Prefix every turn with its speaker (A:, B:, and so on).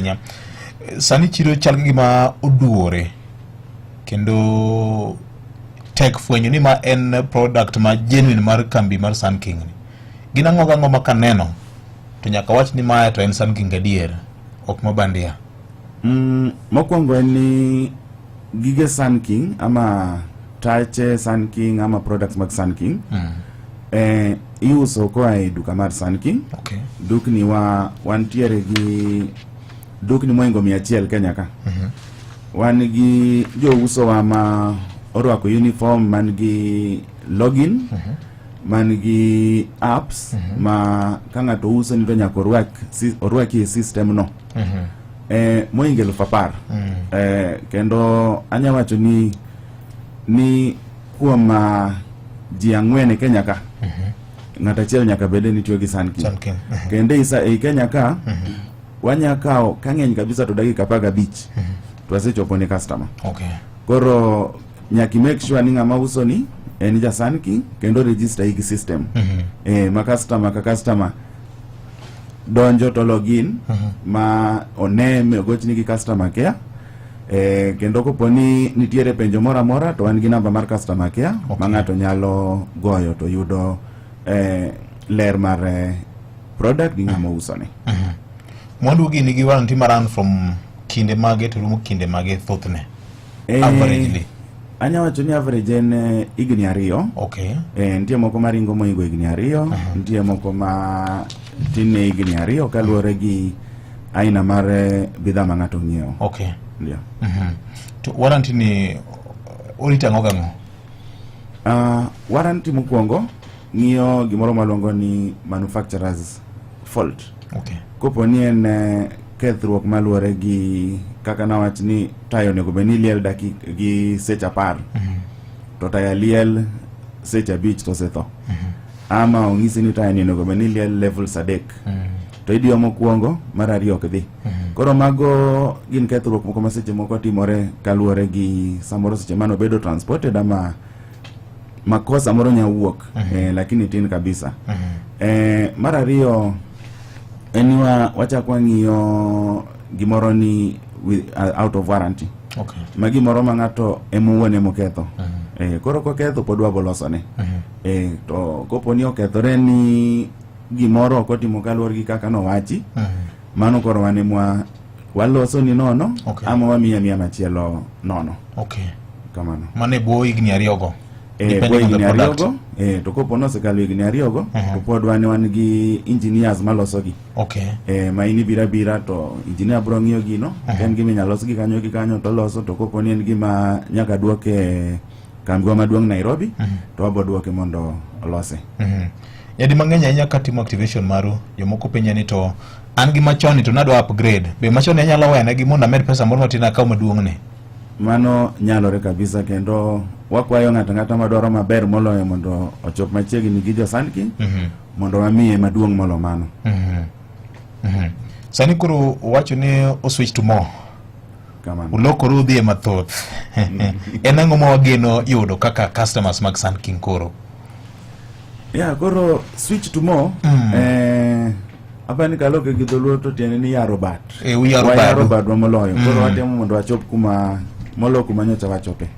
A: ahinya. Sani chiro chal gi gima oduore kendo tek fwenyo ni ma en product ma genuine mar kambi mar Sun King ni. Gin ang'o gang'o ma kaneno to nyaka wach ni mae to en Sun King adier, ok ma bandia?
B: Mokwongo en ni gige Sun King ama tache Sun King ama products mag Sun King iuso koa e duka mar Sun King. Dukni wa wantiere gi dukni moingo 100 Kenya ka. Wan gi jouso wa ma orwako uniform man gi login, man gi apps ma ka ng'ato uso ni to nyaka orwak orwaki e system no moingo 10,000. Kendo anya wacho ni kuom ji ang'wen e Kenya ka, ng'at achiel nyaka bede ni tiyo gi Sun King.
A: Sun King.
B: Kendo ei Kenya ka wanya kawo ka ng'eny kabisa to dakika 15 to wasechopo ne customer. Koro nyaka i make sure ni ng'ama uso ni en ja Sun King kendo register gi system ma customer ka customer donjo to login ma one mi ogochni gi customer care. Kendo kopo ni nitiere penjo moro amora to wan gi namba mar customer care ma ng'ato nyalo goyo to yudo ler mar product gi ng'ama usone.
A: Mwandu gi nigi warranty ma run from kinde mage to rumo kinde mage thothne? Averagely.
B: Anya wacho ni average en higni 2. Nitie moko maringo mohingo higni 2, nitie moko ma tin ne higni 2 kaluwore gi aina mar bidhaa ma ng'ato ng'iewo. Ndio.
A: To warranty ni orito ang'o gang'o?
B: Warranty mokwongo ng'iyo gimoro maluongo ni manufacturer's fault. Kopo ni en kethruok maluwore gi kaka nawach ni taya onego bed ni liel dakika gi seche 10 to taya liel seche 5 to osetho, ama ong'isi ni taya ni onego bed ni liel levels 3 to idiyo mokwongo, mar ariyo ok dhi. Koro mago gin kethruok moko ma seche moko timore kaluwore gi samoro seche mane obedo transported ama makosa moro nya wuok, lakini tin kabisa. Mar ariyo en ni wachak wang'iyo gimoro ni out of warranty ma gimoro ma ng'ato ema owuon emoketho. Koro koketho pod wabolosone. To kopo ni okethore ni gimoro ok otimo kaluwore gi kaka nowachi, mano koro wan emwa waloso ni nono ama wamiye amiya machielo nono. Kamano.
A: Mano e bwo higni 2 go.
B: Bwo higni 2 go. To kopo nosekalo higni 2 go to pod wan gi engineers maloso gi. Ma in ibiro abira to engineer biro ng'iyo gino. En gima inyalo los gi kanyo gi kanyo to loso, to kopo ni en gima nyaka duoke kambiwa maduong' Nairobi to wabo duoke mondo olose.
A: Nyadi mang'eny ahinya katimo activation maru, jomoko penja ni to an gi machon to nadwa upgrade. Be machon anyalo wene gi mondo amed pesa moro matin akaw maduong' ni?
B: Mano nyalore kabisa, kendo wakwayo ng'ato ang'ata madwaro maber moloyo mondo ochop machiegni gi jo Sun King mondo wamiye maduong' molo mano.
A: Sani koro uwacho ni o switch to more.
B: Kamano.
A: Ulokoru udhi e mathoth. En ang'o ma wageno yudo kaka customers mag Sun King koro?
B: Yeah, koro switch to more apani kaloke gi dholuo to tiende ni yaro bat.
A: Uyaro
B: Wayaro
A: badu.
B: badwa moloyo. Koro watemo mondo wachop kuma molo kuma nyocha wachope.